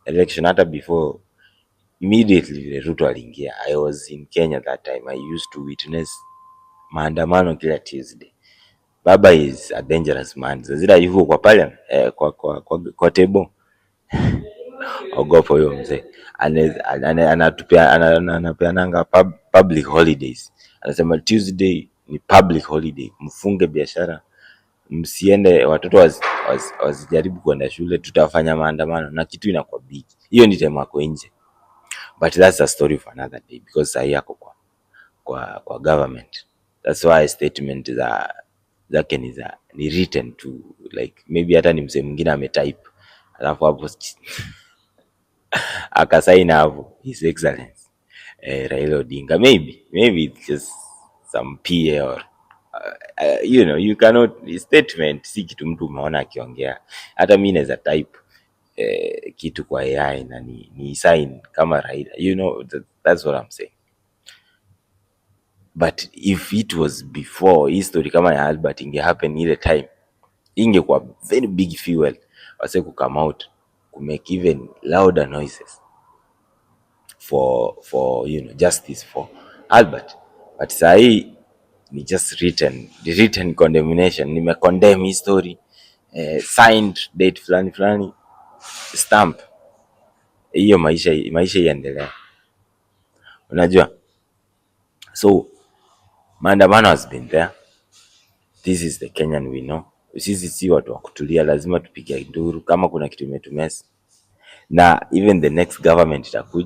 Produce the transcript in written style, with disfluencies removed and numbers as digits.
Election, hata before, immediately vile Ruto aliingia, I was in Kenya that time. I used to witness maandamano kila Tuesday. Baba is a dangerous man. Zile yuko kwa pale kwa table, ogopa huyo mzee. Anapeananga public holidays. Anasema Tuesday ni public holiday, mfunge biashara, msiende, watoto wasijaribu kwenda shule, tutafanya maandamano na kitu inakuwa big. Hiyo ni time ako nje, but that's a story for another day because sahi yako kwa government. That's why statement za zake ni written to, like maybe hata ni msee mwingine ametype, alafu hapo akasaini hapo His Excellence Raila Odinga. Maybe it's just some PA or you cannot, statement si kitu mtu umeona akiongea. Hata mi naweza type kitu kwa AI na ni sign kama Raila. That's what I'm saying. But if it was before, hii story kama ya Albert inge happen ile time, ingekuwa very big fuel wase ku come out ku make even louder noises for justice for Albert. But saa hii ni just written condemnation. Nime condemn hii story, signed date fulani fulani, stamp hiyo, maisha iendelea, unajua. So maandamano has been there. This is the Kenyan we know. Sisi si watu wa kutulia, lazima tupige nduru kama kuna kitu imetumess, na even the next government itakuja.